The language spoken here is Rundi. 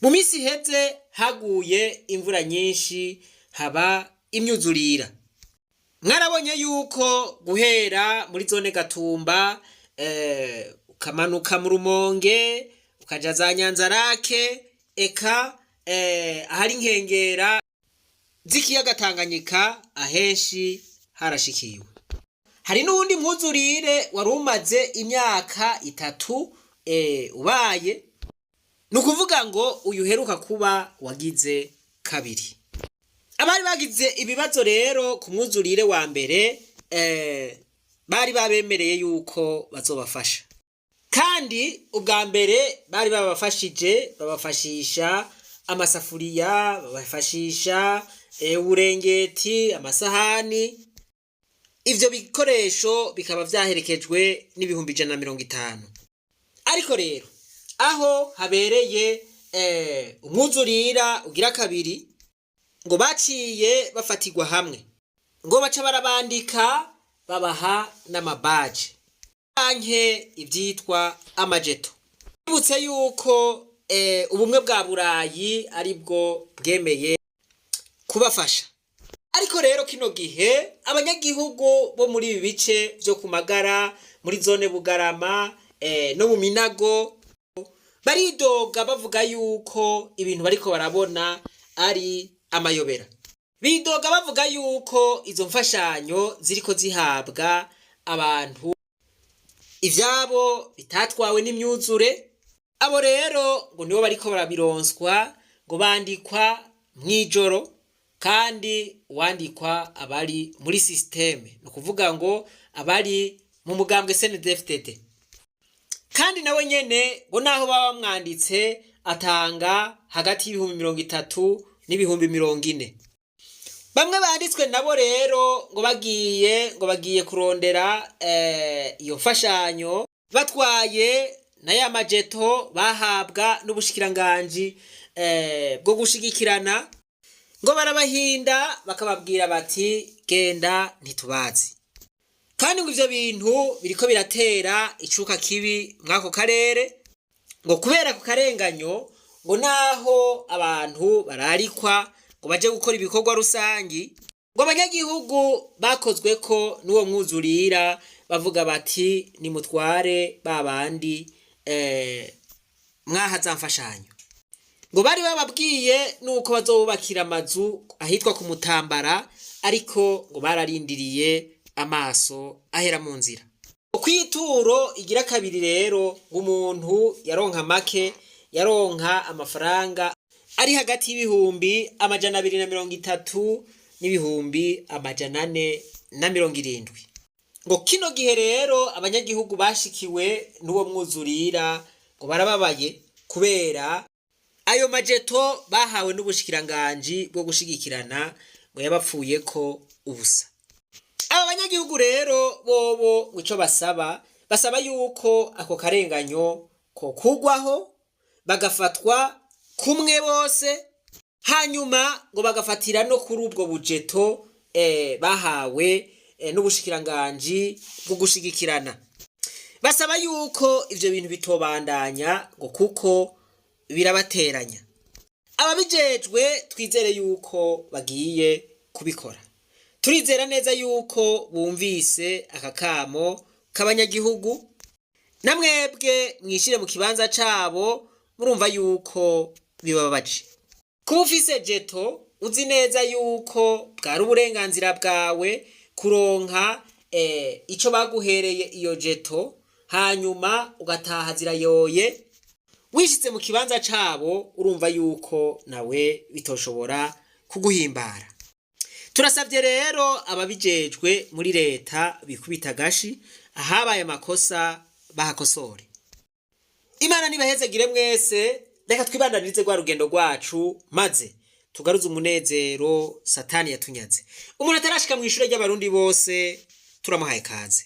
Mu minsi iheze haguye imvura nyinshi, haba imyuzurira. Mwarabonye yuko guhera muri zone Gatumba, ukamanuka mu Rumonge, ukaja za Nyanzarake, eka ahari inkengera z'ikiyaga Tanganyika, ahenshi harashikiwe. Hari n'uwundi mwuzurire wari umaze imyaka 3 ubaye, ni ukuvuga ngo uyu uheruka kuba wagize kabiri. Abari bagize ibibazo rero ku mwuzurire wa mbere, bari babemereye yuko bazobafasha, kandi ubwa mbere bari babafashije, babafashisha amasafuriya, babafashisha uburengeti, amasahani. Ivyo bikoresho bikaba vyaherekejwe n'150,000. Ariko rero aho habereye umwuzurira ugira kabiri, ngo baciye bafatirwa hamwe, ngo baca barabandika, babaha n'amabaje canke ivyitwa amajeto. Bibutse yuko Ubumwe bwa Burayi aribwo bwemeye kubafasha. Ariko rero kino gihe abanyagihugu bo muri ibi bice vyo ku Magara, muri zone Bugarama, no mu Minago, baridoga bavuga yuko ibintu bariko barabona ari amayobera. Bidoga bavuga yuko izo mfashanyo ziriko zihabwa abantu ivyabo bitatwawe n'imyuzure. Abo rero ngo nibo bariko barabironswa, ngo bandikwa mw'ijoro, kandi uwandikwa abari muri système, ni ukuvuga ngo abari mu mugambwe CNDD-FDD, kandi nawe nyene ngo naho baba bamwanditse atanga hagati y'30,000 n'40,000. Bamwe banditswe nabo rero ngo bagiye kurondera iyo mfashanyo, batwaye na ya majeto bahabwa n'ubushikiranganji bwo gushigikirana, ngo barabahinda, bakababwira bati: "Genda, ntitubazi." Kandi ngo ivyo bintu biriko biratera icuka kibi mw'ako karere, ngo kubera ku karenganyo, ngo naho abantu bararikwa ngo baje gukora ibikorwa rusangi, ngo abanyagihugu bakozweko n'uwo mwuzurira bavuga bati: "Nimutware ba bandi mwaha za mfashanyo." Ngo bari bababwiye nuko bazobubakira amazu ahitwa ku Mutambara, ariko ngo bararindiriye, amaso ahera mu nzira. Kwituro igira kabiri rero, ngo umuntu yaronka make, yaronka amafaranga ari hagati y'230,000 n'470,000. Ngo kino gihe rero abanyagihugu bashikiwe n'uwo mwuzurira ngo barababaye kubera ayo majeto bahawe n'ubushikiranganji bwo gushigikirana ngo yabapfuyeko ubusa. Aba banyagihugu rero bobo ico basaba, basaba yuko ako karenganyo ko kugwaho, bagafatwa kumwe bose, hanyuma ngo bagafatira no kuri ubwo bujeto bahawe n'ubushikiranganji bwo gushigikirana. Basaba yuko ivyo bintu bitobandanya, ngo kuko birabateranya. Ababijejwe twizere yuko bagiye kubikora. Turizera neza yuko bumvise aka kamo k'abanyagihugu. Namwebwe mwishire mu kibanza cabo, murumva yuko bibabaje kuba ufise jeto, uzi neza yuko bwari uburenganzira bwawe kuronka ico baguhereye iyo jeto, hanyuma ugataha zirayoye. Wishitse mu kibanza cabo, urumva yuko nawe bitoshobora kuguhimbara. Turasabye rero ababijejwe muri leta bikubita agashi, ahabaye amakosa bahakosore. Imana nibahezegire mwese. Reka twibandanirize rwa rugendo rwacu, maze tugaruze umunezero Satani yatunyaze. Umuntu atarashika mu ishure ry'Abarundi bose, turamuhaye kaze.